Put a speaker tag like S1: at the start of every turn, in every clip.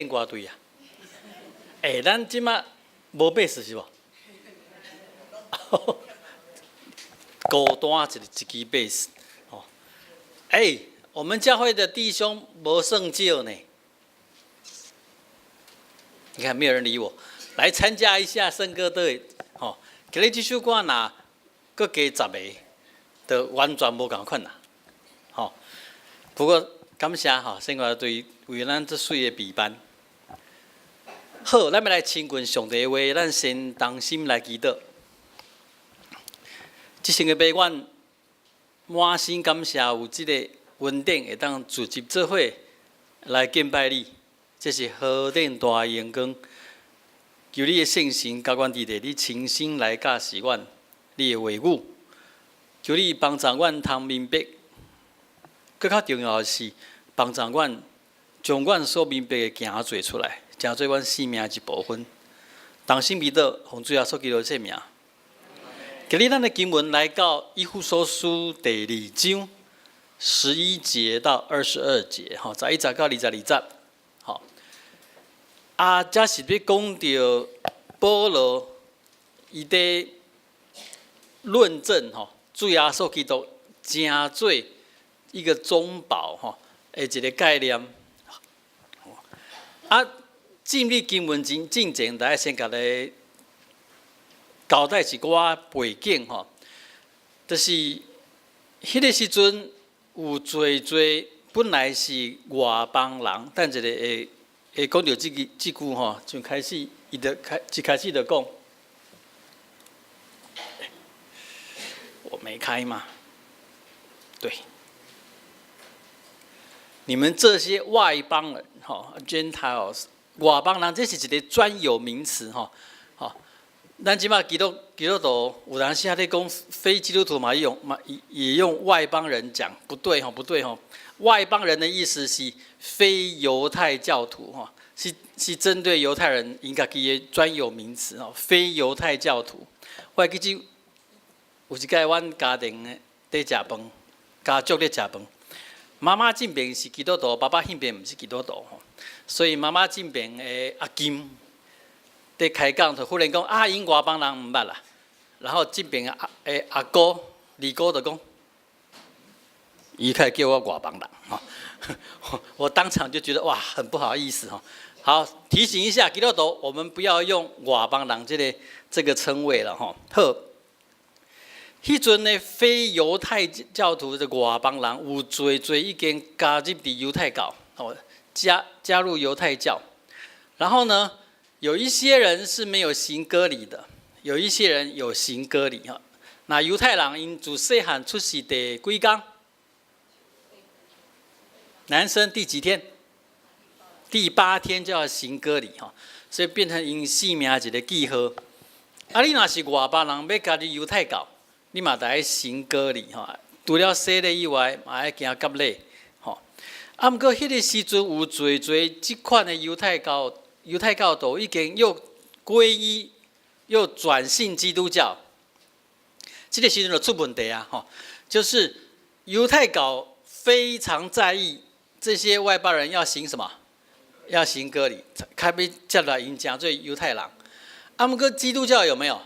S1: 歌隊啊？欸，咱這馬無貝斯是無？孤單一一支貝斯，哦。欸，我們教會的弟兄無算少呢。你看，沒有人理我，來參加一下聖歌隊，吼。今日這首歌若閣加十個，就完全無仝款啦，吼。不過感謝吼，聖歌隊為咱這媠的備班。好，咱欲來親近上帝的話，咱先同心來祈禱。這聖個禮拜，阮滿心感謝有這個恩典，會當聚集做伙來敬拜你，這是何等大的榮光！求你的聖神共阮佇咧，你親身來教示阮你的話語，求你幫助阮通明白。閣較重要的是，幫助阮將阮所明白的行做出來，成做阮生命一部分。同心祈禱，奉主耶穌基督聖名。今日咱的經文來到以弗所書第二章11節到22節，吼，11節到22節，吼。啊，這是欲講著保羅伊佇論證吼，主耶穌基督成做一個中保吼的一個概念。啊，進入經文進前，來先共你交代一寡背景吼，就是彼個時陣有濟濟本來是外邦人，等一下會會講著這句這句吼，就開始伊就開一開始就講，我沒開嗎？對，你們這些外邦人，吼，Gentiles，外邦人，這是一個專有名詞，吼，吼。咱這馬基督徒有當時仔咧講非基督徒嘛，用嘛也用外邦人講，不對吼，不對吼。外邦人的意思是非猶太教徒，吼，是針對猶太人𪜶家己的專有名詞，吼，非猶太教徒。我會記得有一擺阮家庭的佇食飯，家族咧食飯，媽媽這邊是基督徒，爸爸彼邊毋是基督徒，吼，所以媽媽這邊的阿金佇開講，就忽然講啊，𪜶外邦人毋捌啦。然後這邊的阿哥、二哥就講，伊開始叫我外邦人，吼，我當場就覺得哇，很不好意思，吼。好，提醒一下基督徒，我們不要用外邦人這個稱謂了，吼。好，彼陣的非猶太教徒的外邦人有濟濟已經加入佇猶太教，哦，加入猶太教，然後呢，有一些人是沒有行割禮的，有一些人有行割禮哈。那猶太人𪜶自細漢出世第幾工？男生第幾天？第八天就要行割禮哈，所以變成𪜶生命一個記號。啊，你若是外邦人欲加入猶太教，你嘛得愛行割禮哈。除了洗禮以外，嘛愛行割禮吼。啊，毋過彼個時陣有濟濟這款的猶太教。猶太教徒已經又歸依，又轉信基督教，這個時陣就出問題啊！吼，就是猶太教非常在意這些外邦人要行什麼？要行割禮，較欲接納𪜶成做猶太人。啊，毋過基督教有沒有？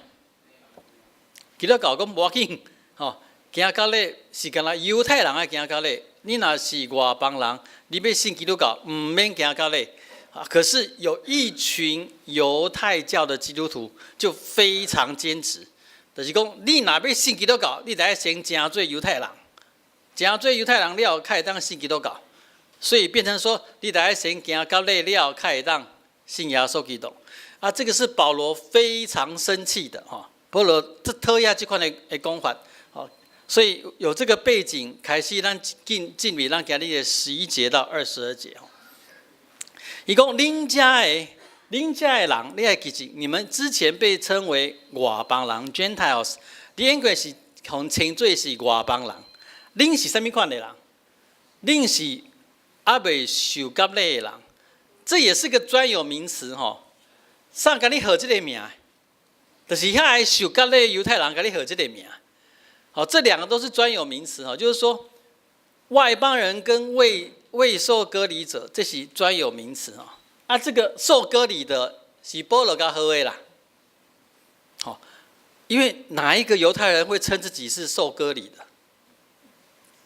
S1: 基督教講無要緊，吼，行割禮是干焦猶太人愛行割禮。你若是外邦人，你欲信基督教，毋免行割禮。啊！可是有一群猶太教的基督徒就非常堅持，就是講你若欲信基督教，你得愛先成做猶太人，成做猶太人了，才會當信基督教。所以變成說，你得愛先行割禮了，才會當信耶穌基督。啊，這個是保羅非常生氣的哈。保羅足討厭這款的講法，好，所以有這個背景，開始咱進入咱今日的11節到22節。伊講恁遮的，恁遮的人，你愛記住，你們之前被稱為外邦人（Gentiles），你應該是予稱做是外邦人。恁是啥物款的人？恁是猶未受割禮的人，這也是個專有名詞吼。誰共你號這個名？就是遐個受割禮猶太人共你號這個名。好，這兩個都是專有名詞哈，就是說外邦人跟未受割禮者，這是專有名詞哈。啊，這個受割禮的是保羅共好的啦。好，因為哪一個猶太人會稱自己是受割禮的？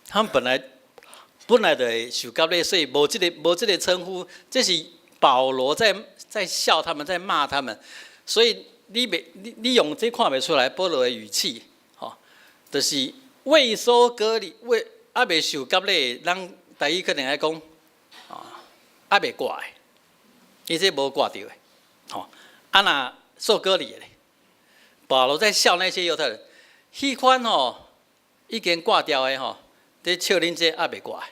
S1: 他們本來就會受割禮，所以無這個稱呼。這是保羅在笑他們，在罵他們。所以你袂你你用這看袂出來保羅的語氣，吼，就是未受割禮、未猶未受割禮，咱台語可能愛講，啊，猶未割的，伊這無割著的，吼，啊若受割禮的，保羅在笑那些猶太人，彼款吼已經割掉的吼，佇笑恁這猶未割的，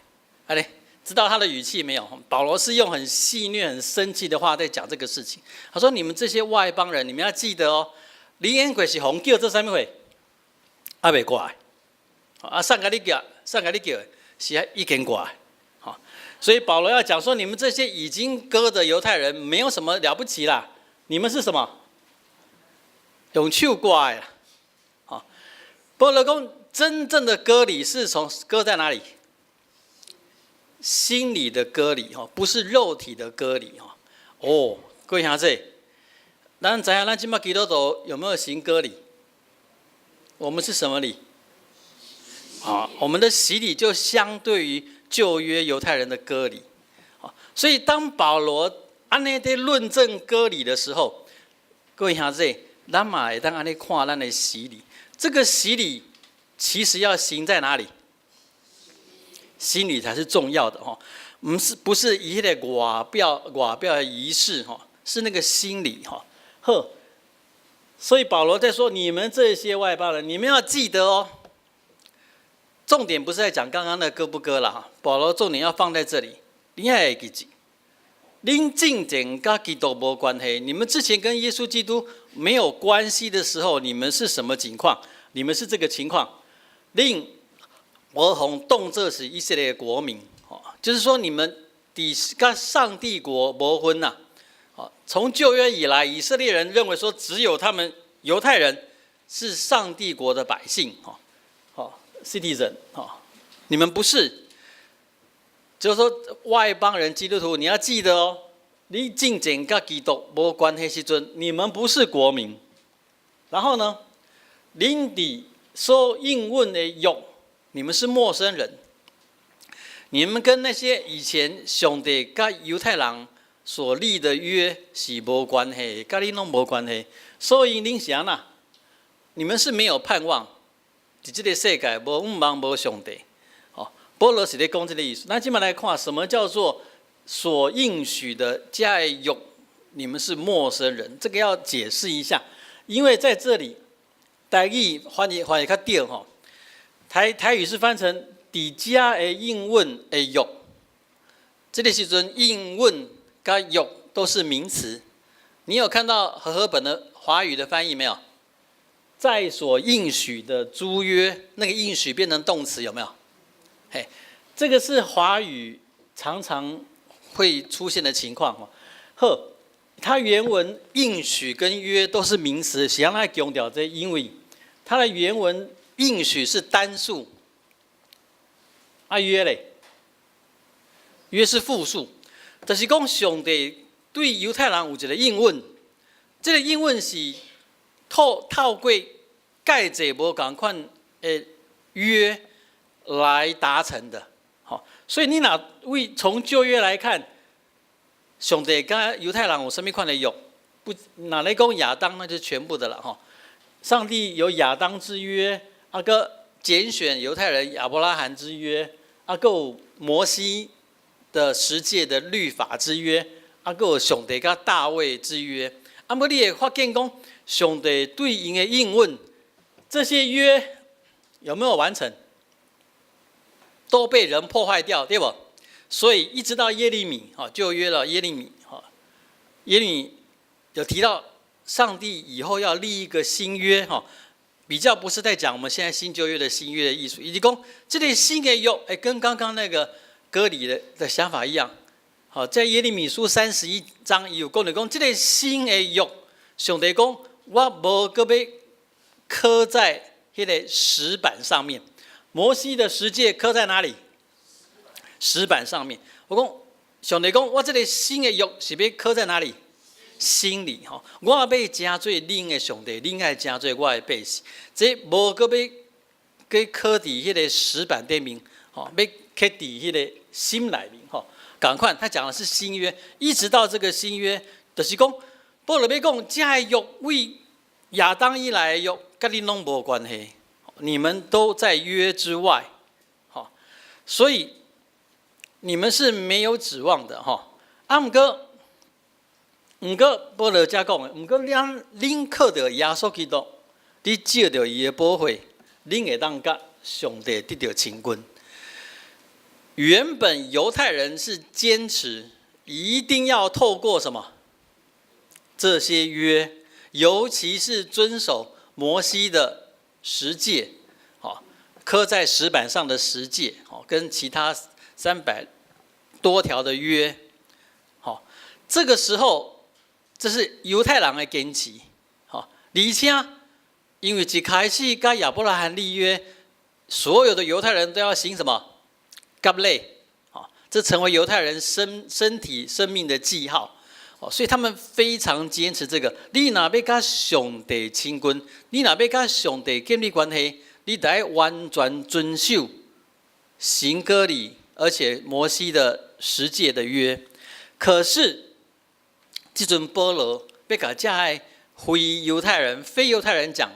S1: 按呢，知道他的語氣沒有？保羅是用很戲謔、很生氣的話在講這個事情。他說：“你們這些外邦人，你們要記得哦，恁以前是予人叫做啥物貨？猶未割的，啊，送共你叫，送共你叫的，是已經割的。好，所以保羅要講說，你們這些已經割的猶太人，沒有什麼了不起啦。你們是什麼？用手割的。好，保羅講，真正的割禮是從割在哪裡？心裡的割禮哈，不是肉體的割禮哈。哦，各位兄弟，咱知影咱這馬基督徒有沒有行割禮？我們是什麼禮？啊，我們的洗禮就相對於舊約猶太人的割禮。所以當保羅按呢佇論證割禮的時候，各位兄弟，咱嘛會當按呢看咱的洗禮。這個洗禮其實要行在哪裡？心裡才是重要的吼，不是一個外表的儀式吼，是那個心理吼。好，所以保羅在說：你們這些外邦人，你們要記得哦。重點不是在講剛剛那割不割了哈，保羅重點要放在這裡。你愛記住，恁進前佮基督無關係，你們之前跟耶穌基督沒有關係的時候，你們是什麼情況？你們是這個情況。恁無予當做是以色列國民，就是說你們佇佮上帝國無份吶。從舊約以來，以色列人認為說只有他們猶太人是上帝國的百姓，哈，好，citizen，哈，你們不是，就是說外邦人基督徒，你要記得哦，你進前佮基督無關係時陣，你們不是國民。然後呢，恁佇所應允的約，你們是陌生人，你們跟那些以前上帝佮猶太人所立的約是無關係，佮恁攏無關係，所以恁是按怎？你們是沒有盼望，佇這個世界無盼望無上帝。哦，保羅是咧講這個意思。咱這馬來看，什麼叫做所應許的這个約？你們是陌生人，這個要解釋一下，因為在這裡台語翻譯較對吼。台語是翻成佇遮的應允的約，這個時陣應允佮約都是名詞。你有看到和合本的華語的翻譯沒有？在所應許的諸約，那個應許變成動詞有沒有？嘿，這個是華語常常會出現的情況。好，它原文應許跟約都是名詞，是按怎強調這，因為它的原文應許是單數，啊約咧，約是複數，就是講上帝對猶太人有一個應允，這個應允是透過蓋濟無仝款的約來達成的，好，所以你若為從舊約來看，上帝佮猶太人有啥物款的約？不，若咧講亞當，那就是全部的了吼。上帝有亞當之約，啊閣揀選猶太人亞伯拉罕之約，啊閣有摩西的十誡的律法之約，啊閣有上帝佮大衛之約。啊，毋你會發現講，上帝對𪜶的應允，這些約有沒有完成？都被人破壞掉，對無？所以一直到耶利米，哈，舊約了耶利米，哈，耶利米有提到上帝以後要立一個新約，哈，比較不是在講我們現在新舊約的新約的意思，伊是講這個新的約，哎，跟剛剛那個割禮的想法一樣，好，在耶利米書31章有講著講，這個新的約，上帝講我無閣欲刻在彼個石板上面，摩西的十誡刻在哪裡？石板上面。我講上帝講，我這个新的約是欲刻在哪裡？心裡吼。我欲成做恁的上帝，恁愛成做我的百姓。這無閣欲閣刻佇彼个石板頂面，吼，欲刻佇彼个心內面吼。仝款，他講的是新約，一直到這個新約，就是講，保羅欲講，這个約對亞當以來的約，佮恁攏無關係，你們都在約之外，吼，所以你們是沒有指望的，吼。啊，毋過，保羅遮講的，毋過恁靠著耶穌基督，你藉著伊的寶血，恁會當佮上帝得著親近。原本猶太人是堅持一定要透過什麼這些約，尤其是遵守摩西的十誡，好，刻在石板上的十誡，好，跟其他300多條的約，好，這個時候這是猶太人的堅持，好，而且因為一開始佮亞伯拉罕立約，所有的猶太人都要行什麼？割禮，好，這成為猶太人身體生命的記號，哦，所以他們非常堅持這個。你若欲佮上帝親近，你若欲佮上帝建立關係，你得完全遵守行割禮，而且摩西的十誡的約。可是，這陣保羅欲共遮的非猶太人、非猶太人講，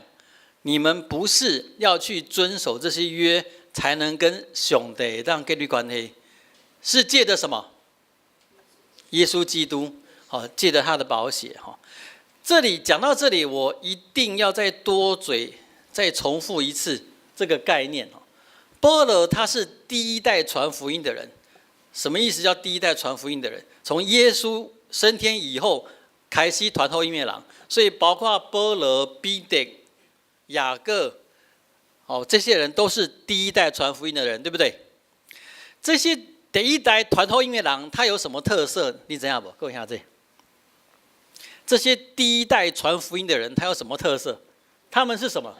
S1: 你們不是要去遵守這些約，才能跟上帝當建立關係，是借著什麼？耶穌基督，好，借著他的寶血，哈。這裡講到這裡，我一定要再多嘴，再重複一次這個概念。保羅他是第一代傳福音的人，什麼意思？叫第一代傳福音的人，從耶穌升天以後開始傳福音的人，所以包括保羅、彼得、雅各。哦，這些人都是第一代傳福音的人，對不對？這些第一代傳福音的人，他有什麼特色？你知影無？各位兄弟，這些第一代傳福音的人，他有什麼特色？他們是什麼？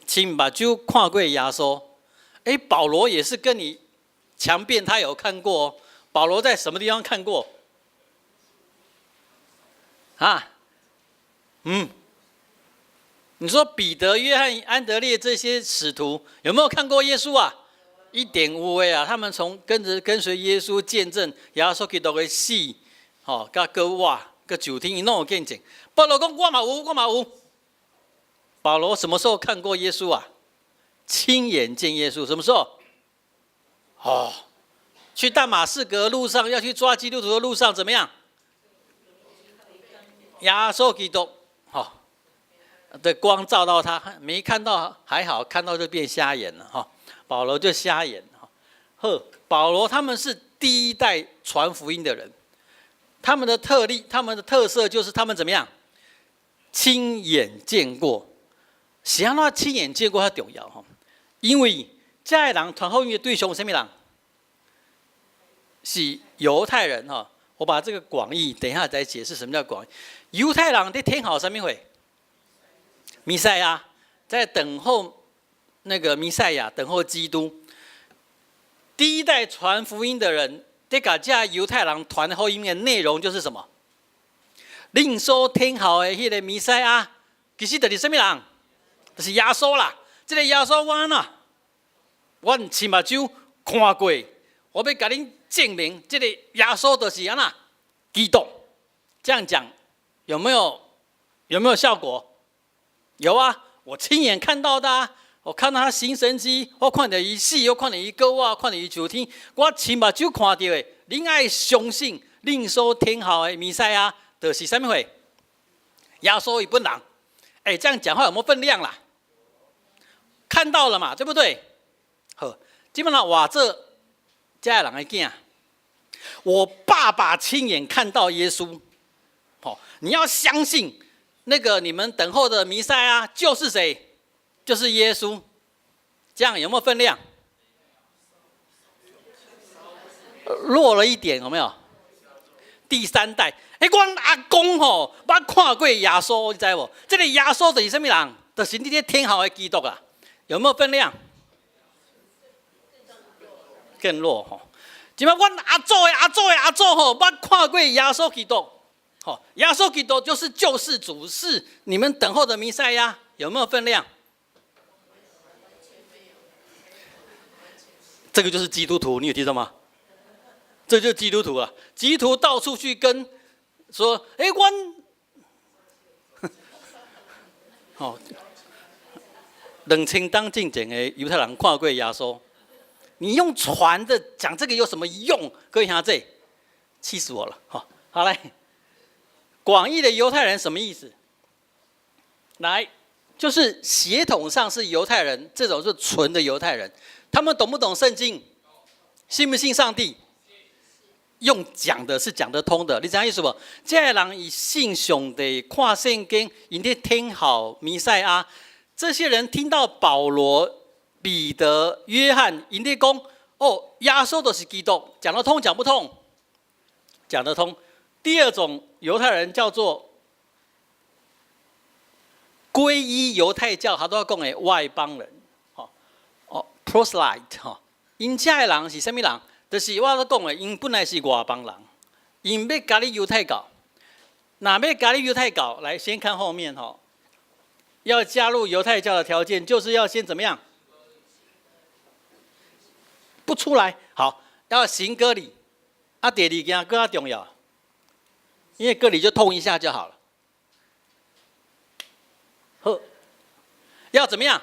S1: 親目睭看過耶穌。哎，保羅也是跟你強辯，他有看過。保羅在什麼地方看過？啊？嗯？你說彼得、約翰、安德烈這些使徒有沒有看過耶穌啊？一定有的啊！他們從跟着跟隨耶穌見證耶穌基督的死，吼，佮復活，佮上天，伊攏有見證。保羅講我嘛有，我嘛有。保羅什麼時候看過耶穌啊？親眼見耶穌，什麼時候？哦，去大馬士革路上要去抓基督徒的路上怎麼樣？耶穌基督，吼的光照到他，沒看到還好，看到就變瞎眼了哈。保羅就瞎眼哈。呵，保羅他們是第一代傳福音的人，他們的特例，他們的特色就是他們怎麼樣？親眼見過。是按怎親眼見過較重要吼？因為這个人傳福音的對象是啥物人？是猶太人哈。我把這個廣義，等一下再解釋什麼叫廣義。猶太人佇等候啥物貨？彌賽亞在等候那個彌賽亞，等候基督。第一代傳福音的人，佇共遮猶太人傳福音的內容就是什麼？恁所等候的彼个彌賽亞，其實就是啥物人？就是耶穌啦。這个耶穌我按怎？阮親目睭看過，我欲共恁證明，這个耶穌就是按怎？基督。這樣講有沒有效果？有啊，我親眼看到的啊，我看到他行神蹟，我看著伊死，我看著伊復活，看著伊上天，我親目睭看著的。恁愛相信，恁所等候的彌賽亞，就是啥物貨？耶穌伊本人。哎，這樣講話有沒有分量啦？看到了嘛，對不對？好，基本上我這遮的人的囝，我爸爸親眼看到耶穌。好，你要相信。那個你們等候的彌賽亞就是誰？就是耶穌。這樣有沒有分量？弱了一點，有沒有？第三代，哎，阮阿公吼，捌看過耶穌，你知無？這个耶穌就是啥物人？就是你咧等候的基督啊！有沒有分量？更弱吼。這擺阮阿祖的阿祖的阿祖吼，捌看過耶穌基督，吼，耶穌基督就是救世主，是你們等候的彌賽亞，有沒有分量？這個就是基督徒，你有聽到嗎？這就是基督徒啊！基督徒到處去跟說，哎，阮，吼，2000冬進前的猶太人看過耶穌。你用傳的講這個有什麼用？各位兄弟，氣死我了！好，好來，廣義的猶太人什麼意思？來，就是血統上是猶太人，這種是純的猶太人。他們懂不懂聖經？信不信上帝？用講的是講得通的，你知影意思無？這个人伊信上帝，看聖經，𪜶咧聽候彌賽亞。這些人聽到保羅、彼得、約翰，𪜶咧講哦，耶穌就是基督，講得通講不通？講得通。第二種猶太人叫做歸依猶太教，他都要講的外邦人，吼哦，proselyte 吼，𪜶這个人是啥物人？就是我咧講的，𪜶本來是外邦人，𪜶欲加入猶太教，若欲加入猶太教，來先看後面吼，要加入猶太教的條件，就是要先怎麼樣？不出來，好，要行割禮。啊，第二件閣較重要，因為割禮就痛一下就好了。好，要怎麼樣？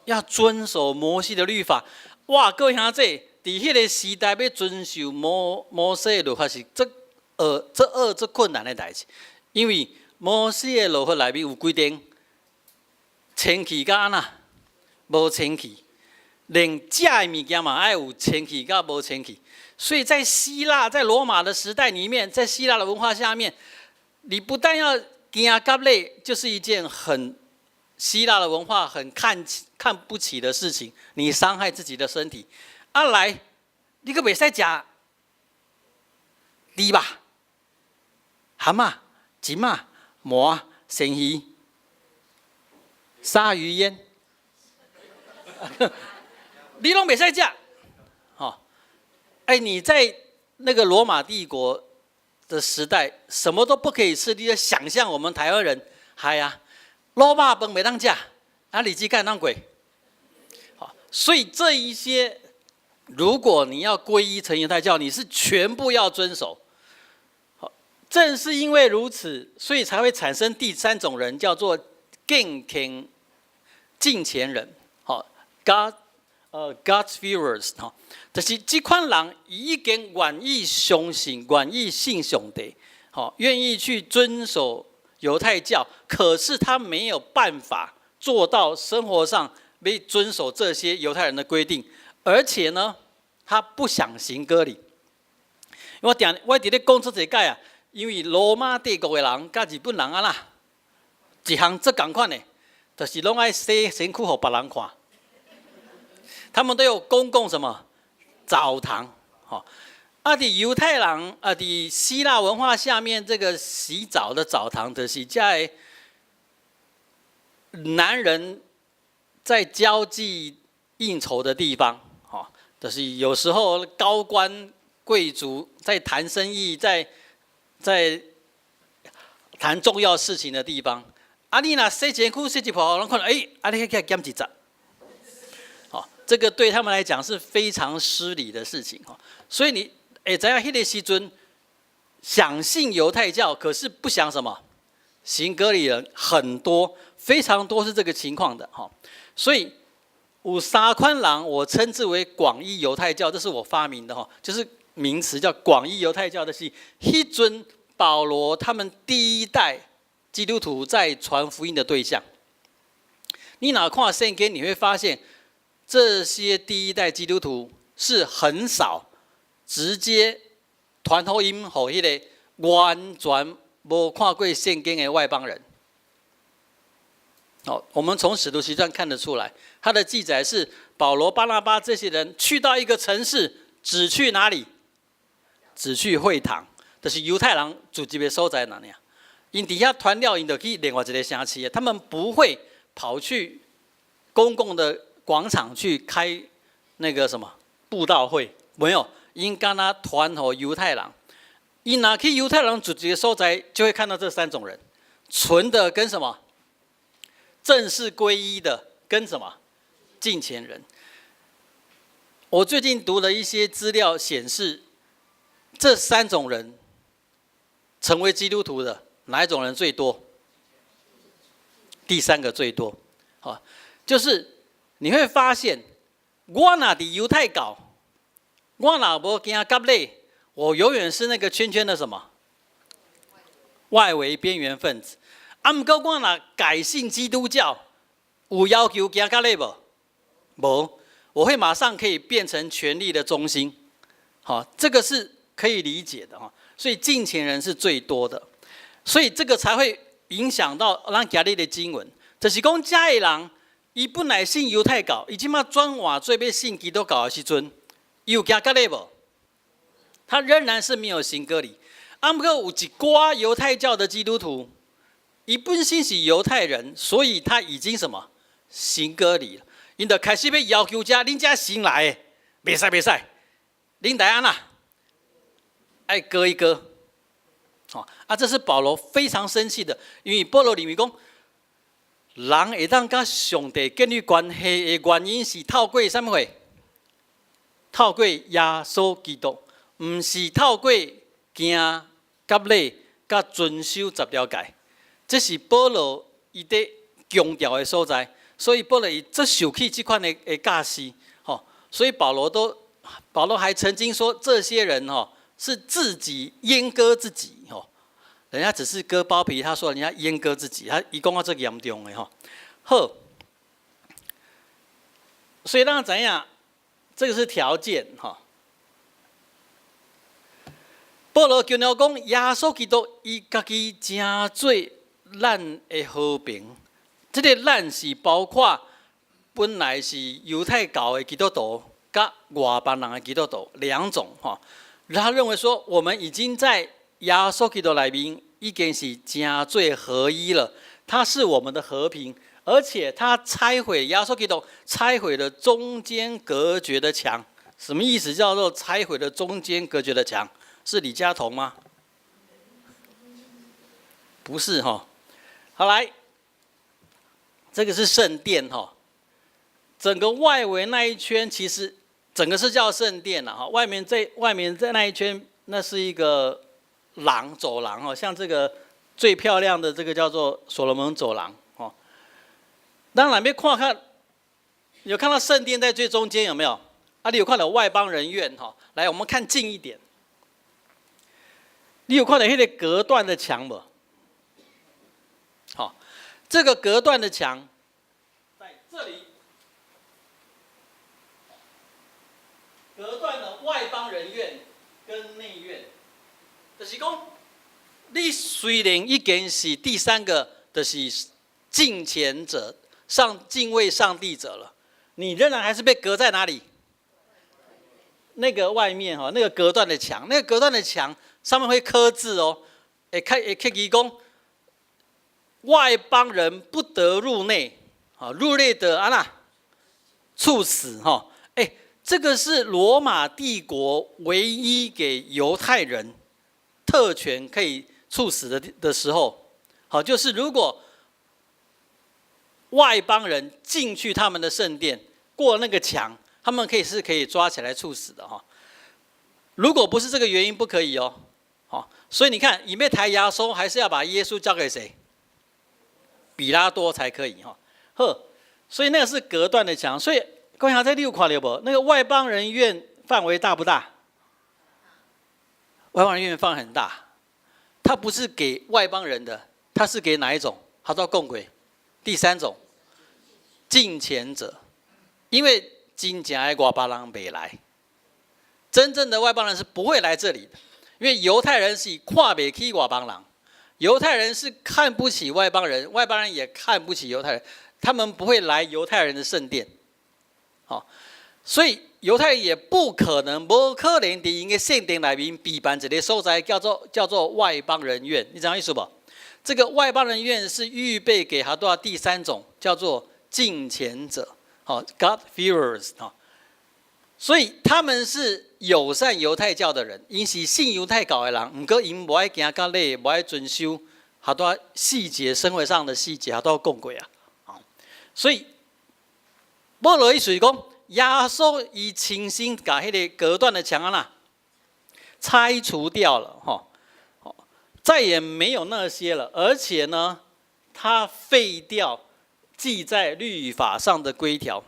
S1: 要遵守摩西的律法。哇，各位兄弟，佇彼个時代欲遵守摩西的律法是足足惡足困難的代誌，因為摩西的律法內面有規定，清氣佮按怎無清氣，連食的物件嘛愛有清氣佮無清氣。所以在希臘、在羅馬的時代裡面，在希臘的文化下面，你不但要行割禮，就是一件很希臘的文化很看不起的事情。你傷害自己的身體，啊來，你閣袂使食豬肉、蚶仔、蟳仔、鰻、鱔魚、鯊魚煙，你攏袂使食。吼，哎，你在那個羅馬帝國的時代，什麼都不可以吃。你就想象我們台灣人，係啊，滷肉飯袂當食，啊，日子敢會當過？好，所以這一些，如果你要歸依成猶太教，你是全部要遵守。好，正是因為如此，所以才會產生第三種人，叫做敬虔敬虔人。好，God fearers，吼，就是這款人已經願意相信、願意信上帝，好，願意去遵守猶太教，可是他沒有辦法做到生活上欲遵守這些猶太人的規定，而且呢，他不想行割禮。我定我佇咧講這濟擺啊，因為羅馬帝國的人佮日本人按怎，一項足仝款的，就是攏愛洗身軀予別人看。他們都有公共什麼澡堂，吼。啊，佇猶太人啊，佇希臘文化下面，這個洗澡的澡堂，就是在男人在交際應酬的地方，吼，就是有時候高官貴族在談生意，在談重要事情的地方。啊，你若洗身軀洗一泡，攏看著，欸，啊，你遐減一節。好，這個對他們來講是非常失禮的事情，所以你會知影彼个時陣，想信猶太教，可是不想什麼行割禮人很多，非常多是這個情況的，哈。所以有三款人，我稱之為廣義猶太教，這是我發明的哈，就是名詞叫廣義猶太教的是彼陣保羅他們第一代基督徒在傳福音的對象。你若看聖經，你會發現這些第一代基督徒是很少直接傳福音予彼个完全無看過聖經的外邦人。好，我們從使徒行傳看得出來，他的記載是保羅、巴拿巴這些人去到一個城市，只去哪裡？只去會堂，就是猶太人聚集的所在爾。𪜶佇遐傳了，𪜶就去另外一个城市，他們不會跑去公共的廣場去開那個什麼布道會。無有，𪜶敢若傳予猶太人。伊若去猶太人聚集的所在，就會看到這三種人：純的跟什麼？正式歸依的跟什麼？敬虔人。我最近讀了一些資料，顯示這三種人成為基督徒的哪一種人最多？第三個最多。好，就是你會發現，我若佇猶太教，我若無行割禮，我永遠是那個圈圈的什麼外圍邊緣分子。啊，毋過我若改信基督教，有要求行割禮無？無，我會馬上可以變成權力的中心。好，這個是可以理解的哈。所以敬虔人是最多的，所以這個才會影響到咱今日的經文，就是講這的人，伊本來信猶太教，伊這馬轉換做欲信基督教的時陣，伊有行割禮無？他仍然是沒有行割禮。啊，毋過有一寡猶太教的基督徒，伊本身是猶太人，所以他已經什麼行割禮了。𪜶就開始欲要求遮，恁遮新來的，袂使袂使，恁來按怎？愛割一割。哦，啊，這是保羅非常生氣的，因為保羅認為講，人會當佮上帝建立關係的原因是透過啥物貨？透過耶穌基督，毋是透過行割禮佮遵守十條誡。這是保羅伊佇強調的所在，所以保羅伊足受氣這款的教示，吼，所以保羅還曾經說，這些人吼是自己閹割自己，吼，人家只是割包皮，他說人家閹割自己，他伊講到這嚴重的吼。好，所以咱知影，這個是條件吼。保羅強調講，耶穌基督伊家己成做咱的和平。這個咱是包括本來是猶太教的基督徒，佮外邦人的基督徒兩種吼。他認為說，我們已經在耶穌基督內面已經是成做合一了，他是我們的和平，而且他拆毀耶穌基督拆毀了中間隔絕的牆。什麼意思？叫做拆毀了中間隔絕的牆？是李家同嗎？不是哈。好來，這個是聖殿哈，整個外圍那一圈其實整個是叫聖殿了哈。外面在那一圈，那是一個廊走廊哦，像這個最漂亮的這個叫做所羅門走廊哦。當然欲看看，有看到聖殿在最中間有沒有？啊，你有看到外邦人院哈？來，我們看近一點。你有看到彼個隔斷的牆無？好，這個隔斷的牆在這裡，隔斷了外邦人院跟內院。就是講，你雖然已經是第三個，就是敬虔者、上敬畏上帝者了，你仍然還是被隔在哪裡？那個外面哈，那個隔斷的牆，那個隔斷的牆上面會刻字哦，會刻伊講，外邦人不得入內，啊，入內的按怎，處死哈，哎，這個是羅馬帝國唯一給猶太人特權可以處死的時候，好，就是如果外邦人進去他們的聖殿，過那個牆，他們可以抓起來處死的哈。如果不是這個原因，不可以哦。好，所以你看，伊欲刣耶穌，還是要把耶穌交給誰？彼拉多才可以哈。好，所以那個是隔斷的牆。所以各位在你有看著無？那個外邦人院範圍大不大？外邦人院範圍很大，它不是給外邦人的，它是給哪一種？他說共鬼，第三種，敬虔者，因為真正的外邦人袂來，真正的外邦人是不會來這裡的，因為猶太人是看袂起外邦人，猶太人是看不起外邦人，外邦人也看不起猶太人，他們不會來猶太人的聖殿，好，所以猶太人也不可能，無可能佇𪜶的聖殿內面備辦一個所在叫做外邦人院，你知影意思無？這個外邦人院是預備給哈多第三種叫做敬虔者，好，God fearers 哈。所以他們是友善猶太教的人，𪜶是信猶太教的人，毋過𪜶無愛行割禮，無愛遵守好多細節，生活上的細節，好多講過啊。所以保羅意思是講，耶穌伊親身共彼个隔斷的牆啊，拆除掉了，吼，再也沒有那些了，而且呢，他廢掉記在律法上的規條，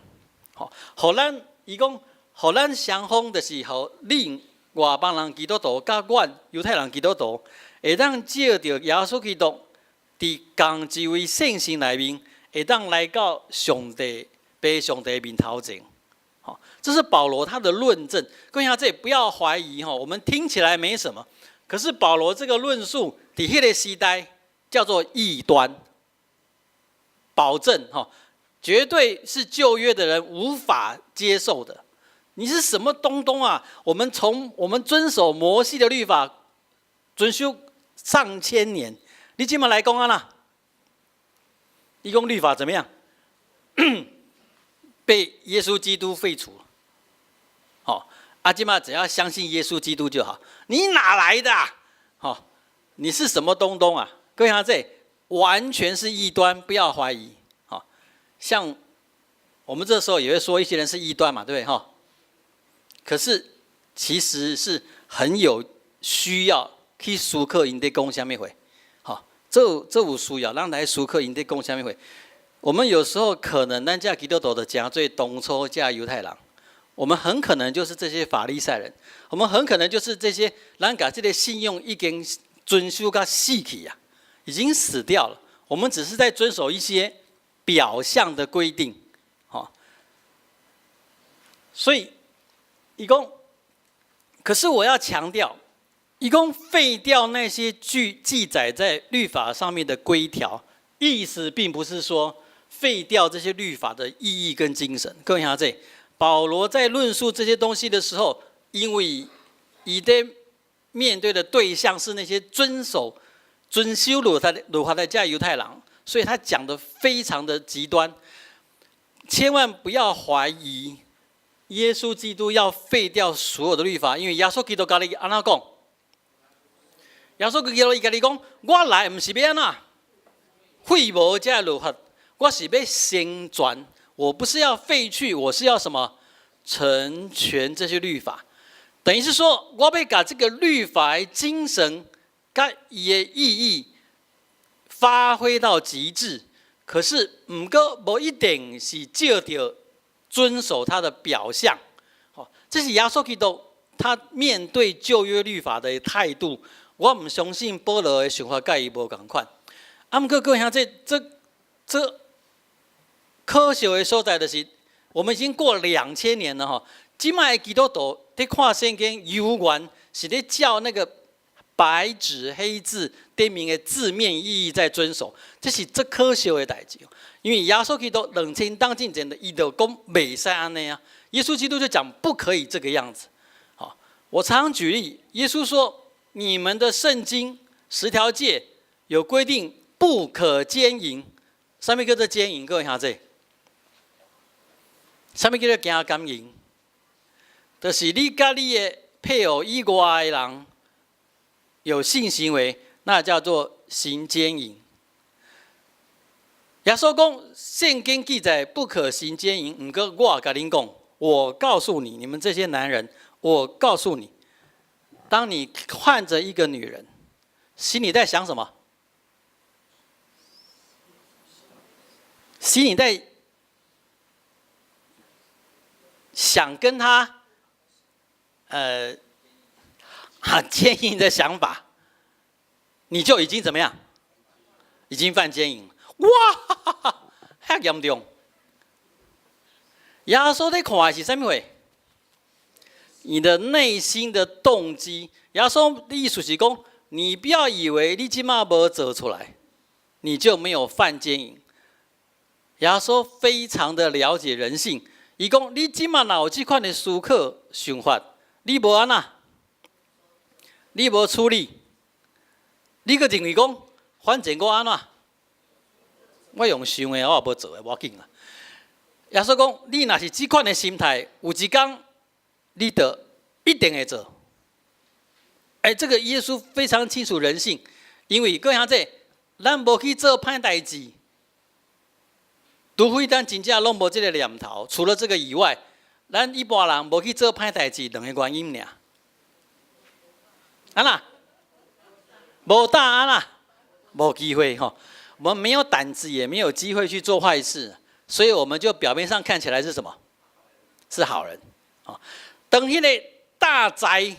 S1: 吼，予咱伊講，予咱雙方就是予恁外邦人基督徒佮阮猶太人基督徒，會當藉著耶穌基督佇仝一位聖神內面，會當來到上帝父上帝面頭前。好，這是保羅他的論證。各位兄弟，不要懷疑哈，我們聽起來沒什麼，可是保羅這個論述佇彼个時代叫做異端，保證哈，絕對是舊約的人無法接受的。你是什麼東東啊？我們從我們遵守摩西的律法，遵守上千年，你這馬來講按怎？伊講律法怎麼樣？被耶穌基督廢除。好，啊這馬只要相信耶穌基督就好。你哪來的？好，你是什麼東東啊？各位兄弟，完全是異端，不要懷疑。好，像我們這時候也會說一些人是異端嘛，對不對？哈。可是其實是很有需要去思考𪜶佇講啥物話。好，這有需要，咱來思考𪜶佇講啥物話。我們有時候可能咱這基督徒就成做當初這猶太人，我們很可能就是這些法利賽人，我們很可能就是這些咱共這个信仰已經遵守甲死去啊，已經死掉了。我們只是在遵守一些表象的規定，好。所以，伊講，可是我要強調，伊講廢掉那些記載在律法上面的規條，意思並不是說廢掉這些律法的意義跟精神。各位兄弟，保羅在論述這些東西的時候，因為伊的面對的對象是那些遵守、遵守律法的這猶太人，所以他講的非常的極端。千萬不要懷疑耶穌基督要廢掉所有的律法，因為耶穌基督家己按怎講？耶穌基督伊家己講：我來毋是欲按怎廢無這律法，我是欲成全。我不是要廢去，我是要什麼？成全這些律法。等於是說，我欲共這個律法的精神、佮伊的意義發揮到極致。可是，毋過無一定是照著遵守它的表象。好，這是耶穌基督他面對舊約律法的態度。我毋相信保羅的想法佮伊無仝款。啊，毋過各位兄弟，這可惜的所在就是，我們已經過2000年了吼。這擺的基督徒佇看聖經，猶原是咧照那個白紙黑字頂面的字面意義在遵守，這是足可惜的代誌。因為耶穌基督2000冬進前的，伊就講袂使按呢啊。耶穌基督就講不可以這個樣子。好，我常常舉例，耶穌說：你們的聖經十條誡有規定不可姦淫。啥物叫做姦淫？各位兄弟，啥物叫做行姦淫？就是你佮你的配偶以外的人有性行為，那叫做行姦淫。耶穌講，聖經記載不可行姦淫，毋過我共恁講，我告訴你，你們這些男人，我告訴你，當你看着一個女人，心裡在想什麼？心裡在想跟她，姦淫的想法，你就已經怎麼樣？已經犯姦淫了。哇，遐嚴重！耶穌咧看的是啥物貨？你的內心的動機。耶穌的意思是講，你不要以為你這馬無做出來，你就沒有犯姦淫。耶穌非常的了解人性，伊講你這馬若有這款的思考想法，你無按怎？你無處理，你閣認為講，反正我按怎？我用想的，我也無做的，無要緊啦。耶穌講，你若是這款的心態，有一工你就一定會做。欸，這個耶穌非常清楚人性，因為各位兄弟，咱無去做歹代誌，除非咱真正攏無這個念頭。除了這個以外，咱一般人無去做歹代誌，兩個原因爾。按怎？無膽按怎？無機會吼。我們沒有膽子，也沒有機會去做壞事，所以我們就表面上看起來是什麼？是好人。哦，當彼個大災